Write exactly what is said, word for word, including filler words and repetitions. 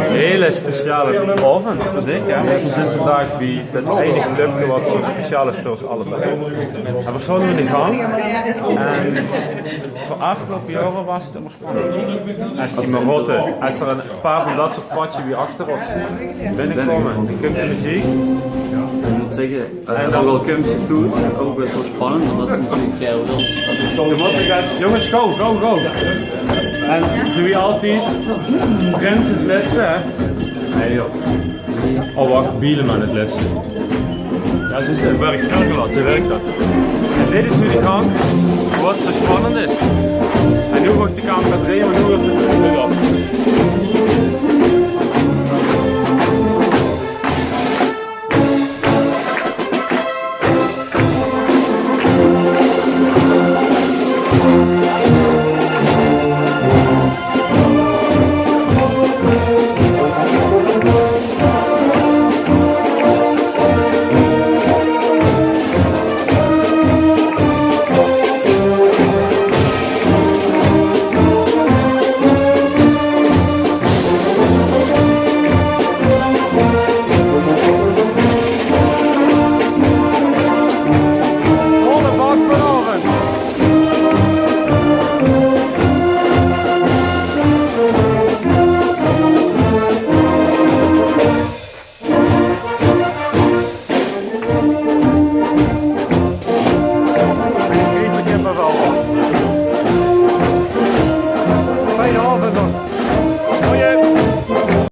Hele speciale aovend, vinj ich, hè. Veer zeen vandaag bie det eine clubke waat zoe speciaal is veur ós allebei. En veer stoon in de gank. En veur aafgeloupe jaore waas 't ummer spannend. Es die Marotte, es d'r ein paar van det soort patsje wie achter ós binnekómme, dan kump de meziek. Ich mót zègke, eh, ouch al kump ze thoes, ouch bès waal spannend, ómdet ze natuurlik kei väöl... Jónges, go, go, go. En zoe wie altied, Prins 't lètste, hè? Nae, joh. Oh, wach, Bieleman 't lètste. Jao, ze is, eh, werk snel gelat, zoe wirk det. En dit is noe de gank, waat zoe spannend is. En noe waert de camera drieje, mer noe waert 't